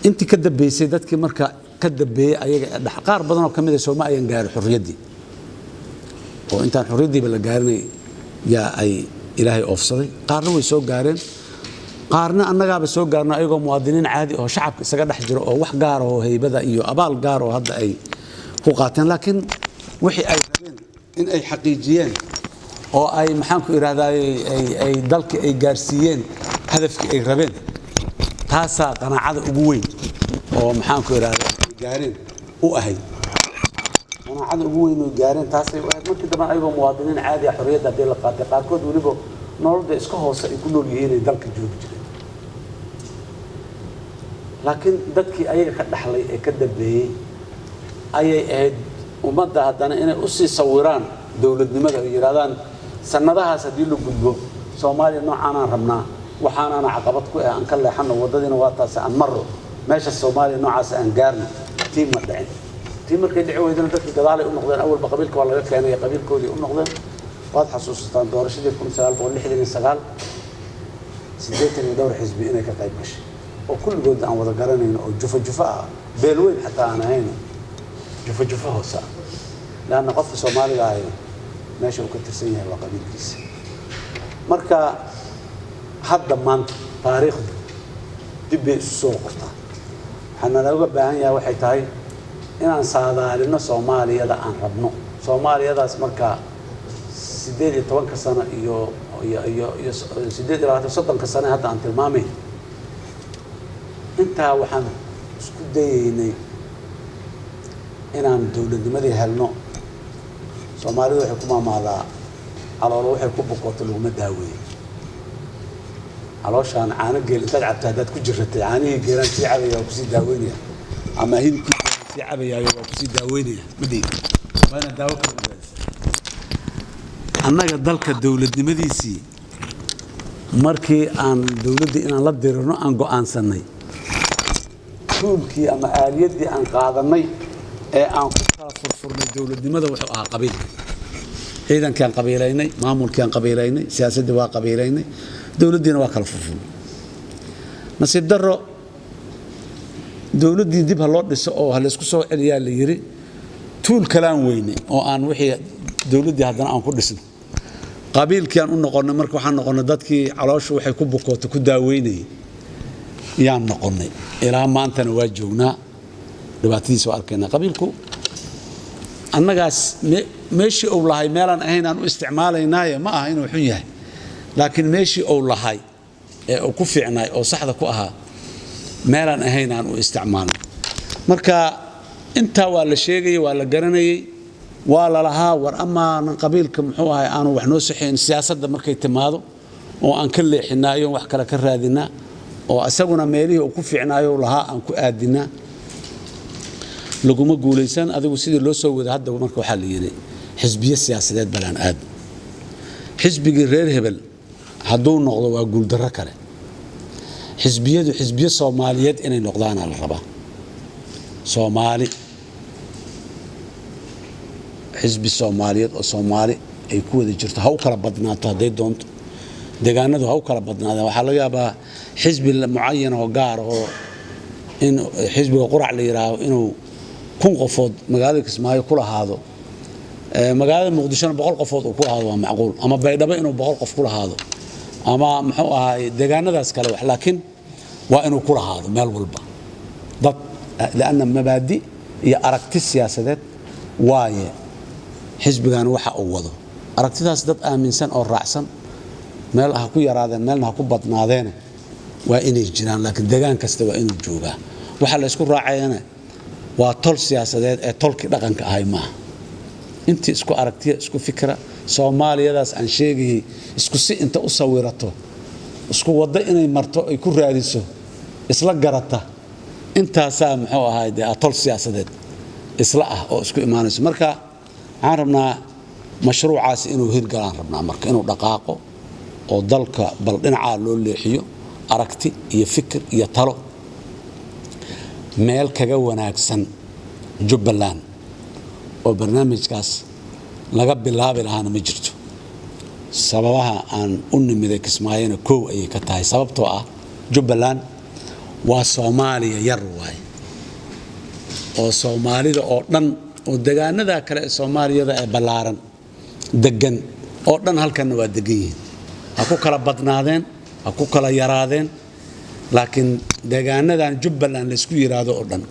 Intii ka dambeysay, dadkii marka ka dambeeyey ayaga qaar badan oo ka mid a sooma ayan gaarin xorriyaddii, oo intaan xorriyaddiiba la gaarinay yaa ay Ilaahay oofsaday. Qaarna way soo gaareen, qaarna annagaaba soo gaarno ayagoo muwaadiniin caadi oo shacabka isaga dhex jiro oo wax gaar oo haybada iyo abaal gaar oo hadda ay ku qaateen. Laakiin wixii ay rabeen in ay xaqiijiyeen oo ay, maxaanku idhahdaa, ay dalkii ay gaarsiiyeen hadafkii ay rabeen, taasaa qanaacada ugu weyn oo, maxaanku idhahdaa, ay gaareen u ahayd. Qanaacada ugu weyn oo gaareen taasay u ahayd. Markii dambe ayagoo muwaadiniin caadi ah xorriyadda haddii la qaatay, qaarkood weliba nololda iska hoose ay ku nool yihiin ay dalka joogi jireen. Laakiin dadkii ayaga ka dhaxlay ee ka dambeeyey ayay ahayd ummadda haddana inay u sii sawiraan dowladnimada oo yidhahdaan, sannadahaas haddii la gudbo, Soomaaliya noocaanaan rabnaa, waxaanaana caqabad ku ah, aan ka leexanno waddadiina, waa taasi, aan marro meesha, Soomaaliya noocaas aan gaarno. Tii ma dhicin. Tii markay dhici weydana, dadkii gadaalay u noqdeen. Awalba qabiilka waa laga keenay, qabiilkoodii u noqdeen. Waad xasuusataan doorashadii 1969, 80 iyo dhowr xisbi inay ka qayb gashay oo kulligood aan wada garanayno oo jufo jufo ah, beel weyn xataa aan ahayn, jufo jufo hoose ah. Leanna qofka Soomaaliga ahi meesha uu ka tirsan yahay waa qabiilkiisa. Marka hadda maanta taariikhdu dib bay isu soo qortaa. Waxaa nalooga baahan yahay waxay tahay inaan saadaalino Soomaaliyada aan rabno. Soomaaliyadaas marka 18-ka sano iyo 28, 30-ka sano hadda aan tilmaamayn intaa waxaan isku dayaynay inaan dowladnimadii helno, Soomaalidu waxay ku maamaadaa, "Caloolo waxay ku bukoota laguma daaweeyo." Calooshaan caano geel intaad cabta haddaad ku jiratay, caanihii geelaan sii cabaya waa kusii daaweynaya, ama hilibkii geelaan sii cabayaayo waa kusii daaweynaya, ma dhihin. Waa inaad daawo kala ogaadisa. Annaga dalka dowladnimadiisii, markii aan dowladdii inaan la dirirno aan go'aansannay, tuulkii ama aaliyaddii aan qaadanay ee aan ku kala furfurnay dowladnimada wuxuu ahaa qabiilka. Ciidankii aan qabiilaynay, maamulkii aan qabiilaynay, siyaasaddii waa qabiilaynay, dowladdiina waa kala furfurnay. Nasiib darro, dowladdii dib ha loo dhiso oo ha laysku soo celiyaa la yiri, tuul kalaan weynay oo aan wixii dowladdii haddana aan ku dhisno. Qabiilkii aan u noqonnay. Marka waxaan noqonnay dadkii calooshu waxay ku bukooto ku daaweynayay yaan noqonnay. Ilaa maantana waa joognaa, dhibaatadiisa waa arkaynaa. Qabiilku annagaas meeshii uu lahay meelaan ahayn aan u isticmaalaynaaye, ma aha inuu xun yahay, laakiin meeshii uu lahay ee uu ku fiicnaay oo saxda ku ahaa meelaan ahayn aan u isticmaalnay. Marka intaa waa la sheegayay, waa la garanayay, waa lalahaa, war amaanan qabiilka muxuu ahay aanu wax noo saxayn siyaasadda markay timaado oo aan ka leexinaayo, wax kale ka raadinaa, oo isaguna meelihii uu ku fiicnaayo lahaa aan ku aadinaa. Laguma guulaysan. Adigu sidii loo soo wada hadda, marka waxaa la yidhi xisbiyo siyaasadeed balaan aad. Xisbigii reer hebel hadduu noqdo waa guuldarro kale. Xisbiyadu xisbiyo Soomaaliyeed inay noqdaanaa la rabaa. Soomaali, xisbi Soomaaliyeed oo Soomaali ay ku wada jirto, ha u kala badnaato hadday doonto, deegaanadu ha u kala badnaadeen. Waxaa laga yaabaa xisbi mucayan oo gaar oo in xisbiga Qurac la yidhaaho inuu 1000 qofood magaalada Kismaayo ku lahaado, magaalada Muqdishona 100 qofood uu ku lahaado, waa macquul, ama Baydhabo inuu 100 qof ku lahaado, ama muxuu ahaay deegaanadaas kale wax, laakiin waa inuu ku lahaado meel walba dad, lianna mabaadi iyo aragti siyaasadeed waaye xisbigan waxa uu wado. Aragtidaas dad aaminsan oo raacsan, meel ha ku yaraadeen, meelna ha ku badnaadeene, waa inay jiraan, laakiin deegaan kasta waa inuu joogaa. Waxa la isku raacayana waa tol siyaasadeed ee tolkii dhaqanka ahay maaha. Intii isku aragtiya, isku fikra, Soomaaliyadaas aan sheegayay isku si inta u sawirato, isku waddo inay marto ay ku raadiso, isla garata, intaasaa muxuu ahaay dee tol siyaasadeed isla ah oo isku imaanayso. Marka waxaan rabnaa mashruucaasi inuu hirgalaan rabnaa, marka inuu dhaqaaqo oo dalka bal dhinacaa loo leexiyo, aragti iyo fikir iyo talo meel kaga wanaagsan Jubbaland oo barnaamijkaas laga bilaabi lahaana ma jirto. Sababaha aan u nimiday Kismaayona kow ayay ka tahay, sababtoo ah Jubbaland waa Soomaaliya yar waaye, oo Soomaalida oo dhan oo degaanada kale ee Soomaaliyada ee ballaaran degan oo dhan halkanna waa degan yihiin. Ha ku kala badnaadeen, ha ku kala yaraadeen, laakiin deegaanadan Jubbaland laysku yiraahdo oo dhan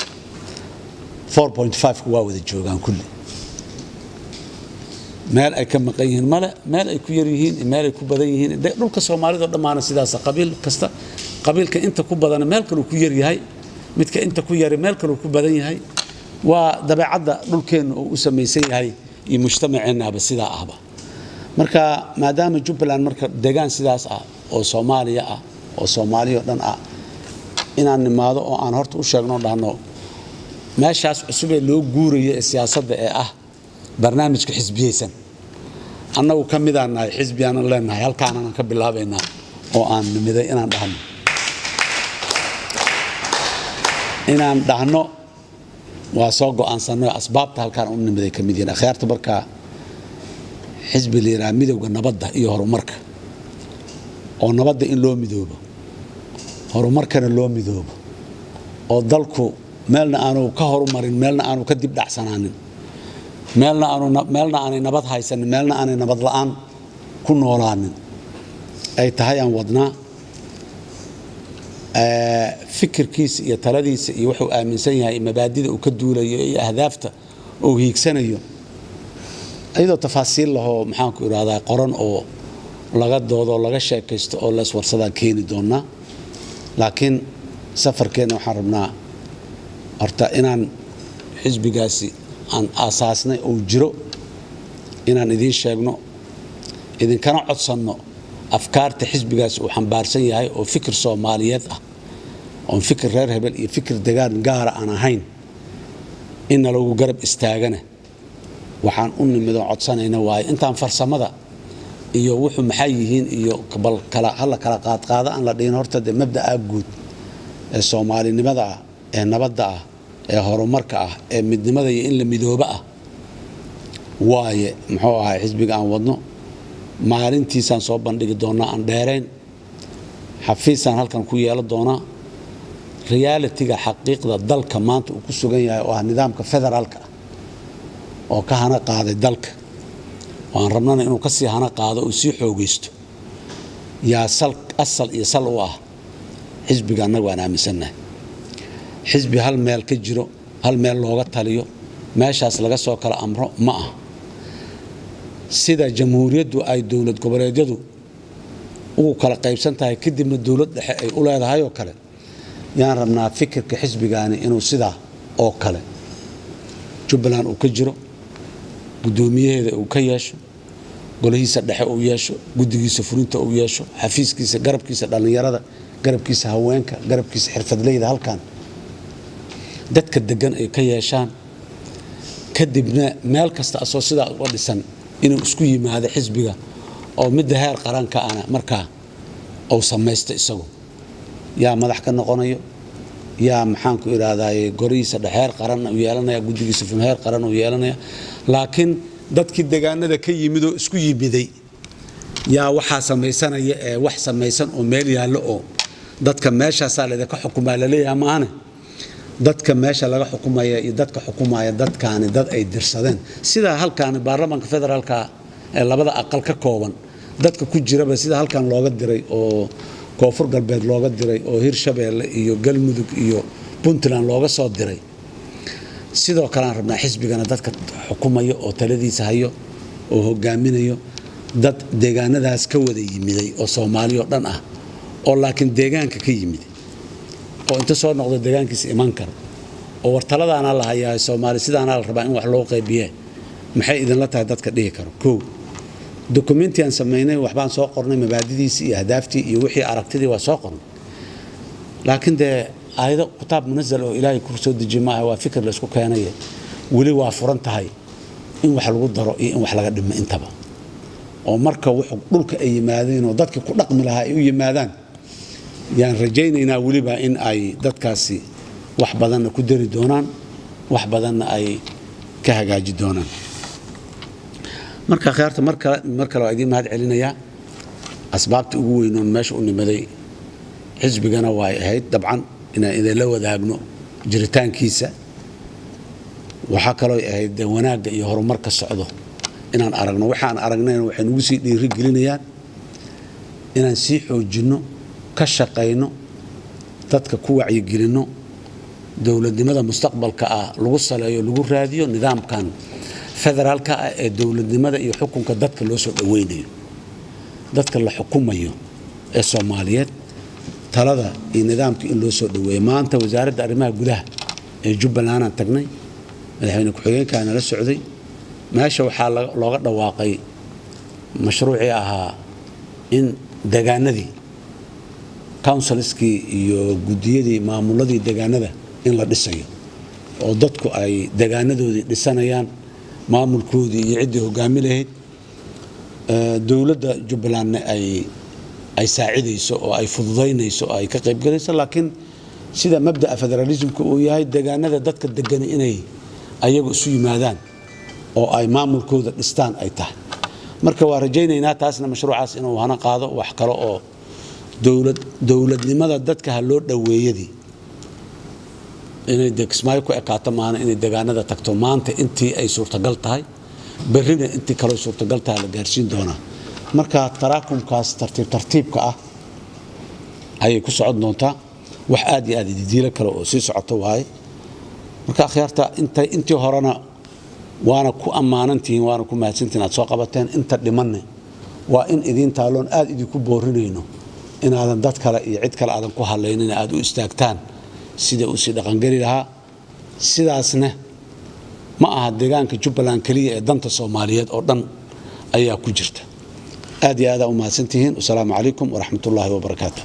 4.5 waa wada joogaan kulli. Meel ay ka maqan yihiin male, meel ay ku yar yihiin, meel ay ku badan yihiin. Dhulka Soomaalida oo dhammaana sidaas, qabiil kasta, qabiilka inta ku badana meel kaluu ku yar yahay, midka inta ku yari meel kaluu ku badan yahay. Waa dabeecadda dhulkeenna uu u samaysan yahay iyo mujtamaceennaaba sidaa ahba. Marka maadaama Jubbaland marka deegaan sidaas ah oo Soomaaliya ah oo Soomaaliya oo dhan ah inaan nimaado oo aan horta u sheegno, dhahno meeshaas cusub ee loo guurayo ee siyaasadda ee ah barnaamijka xisbiyeysan, annagu ka midaan nahay, xisbiyaanan leenahay, halkaanaan ka bilaabaynaa oo aan nimiday inaan dhahno waa soo go'aansanay. Asbaabta halkaan u nimiday ka mid yihiin akhyaarta. Marka xisbi la yidhaha Midowga Nabadda iyo Horumarka, oo nabadda in loo midoobo, horumarkana loo midoobo, oo dalku meelna aanu ka horumarin, meelna aanu ka dib dhacsanaanin, meelna aanu meelna aanay nabad haysanin, meelna aanay nabad la'aan ku noolaanin ay tahay aan wadnaa. Fikirkiisa iyo taladiisa iyo wuxuu aaminsan yahay, mabaadida uu ka duulayo iyo ahdaafta uu hiigsanayo, iyadoo tafaasiil lahoo, maxaanku idhahdaa, qoran oo laga doodo oo laga sheekaysto oo laiswarsadaan keeni doonaa. Laakiin safarkeenna waxaan rabnaa Horta inaan xisbigaasi aan aasaasnay uu jiro inaan idiin sheegno, idinkana codsanno afkaarta xisbigaasi uu xambaarsan yahay oo fikir Soomaaliyeed ah, oon fikir reer hebel iyo fikir degaan gaara aan ahayn, inna lagu garab istaagana waxaan u nimidoo codsanayna. Waayo, intaan farsamada iyo wuxuu maxay yihiin iyo bal kala hala kala qaadqaado aan la dhihin, horta dee mabda'aa guud ee Soomaalinimada ah, ee nabadda ah, ee horumarka ah, ee midnimada iyo in la midoobo ah waaye. Muxuu ahay xisbiga aan wadno? Maalintiisaan soo bandhigi doonaa, aan dheerayn. Xafiisaan halkan ku yeelan doonaa. Reality-ga, xaqiiqda dalka maanta uu ku sugan yahay oo ah nidaamka federaalka ah oo ka hana qaaday dalka, oo aan rabnana inuu ka sii hana qaado oo sii xoogaysto, yaa sal asal iyo sal u ah xisbiga annagu aan aaminsannahay. Xisbi hal meel ka jiro, hal meel looga taliyo, meeshaas laga soo kala amro ma ah. Sida jamhuuriyaddu ay dowlad goboleedyadu ugu kala qaybsan tahay, kadibna dowlad dhexe ay u leedahay oo kale, yaan rabnaa fikirka xisbigaani inuu sidaa oo kale Jubbaland uu ka jiro, guddoomiyaheeda uu ka yeesho, golihiisa dhexe uu yeesho, guddigiisa fulinta uu yeesho, xafiiskiisa, garabkiisa dhallinyarada, garabkiisa haweenka, garabkiisa xirfadleyda, halkan dadka degan ay ka yeeshaan. Kadibna meel kasta asoo sidaa uga dhisan inuu isku yimaado xisbiga, oo midda heer qaranka ana markaa uu samaysto isagu. Yaa madax ka noqonayo? Yaa, maxaanku idhaahdaye, golihiisa dhexe heer qaran uu yeelanaya, guddigiisa fun heer qaran uu yeelanaya, laakiin dadkii degaanada ka yimid oo isku yimiday yaa waxaa samaysanaya. Ee wax samaysan oo meel yaallo oo dadka meeshaasaa laydinka xukumaa laleeyaha maahane, dadka meesha laga xukumaya iyo dadka xukumaya dadkaani dad ay dirsadeen, sidaa halkaani baarlamaanka federaalka ee labada aqal ka kooban dadka ku jiraba, sida halkan looga diray oo Koonfur Galbeed looga diray oo Hirshabeelle iyo Galmudug iyo Puntland looga soo diray, sidoo kale aan rabnaa xisbigana dadka xukumaya oo taladiisa hayo oo hogaaminayo dad deegaanadaas ka wada yimiday oo Soomaali oo dhan ah, oo laakiin deegaanka ka yimid, oo inta soo noqda deegaankiisa iman kara, oo war taladaanaa la hayaa, Soomaali sidaanaa la rabaa in wax loo qaybiye, maxay idinla tahay, dadka dhihi karo. Kow, document-i aan samaynay, waxbaan soo qornay, mabaadidiisii iyo ahdaaftii iyo wixii aragtidii waa soo qornay, laakiin dee aayado kitaab munazal oo Ilaahay ku soo dejiye maaha, waa fikir la isku keenaya. Weli waa furan tahay in wax lagu daro iyo in wax laga dhimo intaba, oo marka wuxuu dhulka ay yimaadeen oo dadkii ku dhaqmi lahaa ay u yimaadaan, yaan rajaynaynaa weliba in ay dadkaasi wax badanna ku dari doonaan, wax badanna ay ka hagaaji doonaan. Marka khiyaarta, mar kale waa idiin mahad celinayaa. Asbaabta ugu weynoon meesha u nimaday xisbigana way ahayd dabcan inaan idinla wadaagno jiritaankiisa. Waxaa kaloo ahayd dee wanaagga iyo horumarka socdo inaan aragno. Waxaan aragnayna waxay nagu sii dhiiri gelinayaan inaan sii xoojinno, ka shaqayno, dadka ku wacyigelinno, dowladnimada mustaqbalka ah lagu saleeyo, lagu raadiyo nidaamkan federaalka ah ee dowladnimada iyo xukunka dadka loo soo dhoweynayo, dadka la xukumayo ee Soomaaliyeed, talada iyo nidaamka in loo soo dhoweeyo. Maanta wasaaradda arrimaha gudaha ee Jubbaland aan tagnay, madaxweyne ku-xigeenkaa nala socday. Meesha waxaa looga dhawaaqay mashruucii ahaa in degaanadii, councils-kii iyo guddiyadii maamuladii degaanada in la dhisayo, oo dadku ay degaanadoodii dhisanayaan, maamulkoodii iyo ciddii hogaami lahayd, dowladda Jubbalandna ay saacidayso oo ay fududaynayso oo ay ka qaybgalayso. Laakiin sida mabda'a federalismka uu yahay, degaanada dadka degani inay ayagu isu yimaadaan oo ay maamulkooda dhistaan ay tahay. Marka waa rajaynaynaa taasna mashruucaas inuu hana qaado. Wax kale oo dowladnimada dadka ha loo dhoweeyadii inay de Kismaayo ku ekaato maana, inay degaanada tagto. Maanta intii ay suurtagal tahay, berrina intii kaloo suurtagal tahay la gaarsiin doonaa. Marka taraakumkaas tartiib tartiibka ah ayay ku socon doontaa. Wax aad iyo aad ididiilo kale oo sii socoto waaye. Marka akhyaarta, intii horena waana ku ammaanantihiin, waana ku mahadsantihiin aad soo qabateen. Inta dhimanne waa in idiin taaloon aad idinku boorinayno inaadan dad kale iyo cid kale aadan ku hadlaynin, aad u istaagtaan sida uu sii dhaqangeli lahaa. Sidaasna ma aha deegaanka Jubbaland keliya ee danta Soomaaliyeed oo dhan ayaa ku jirta. Aad iyo aadaa u mahadsantihiin. Wasalaamu calaykum waraxmatullaahi wabarakaatu.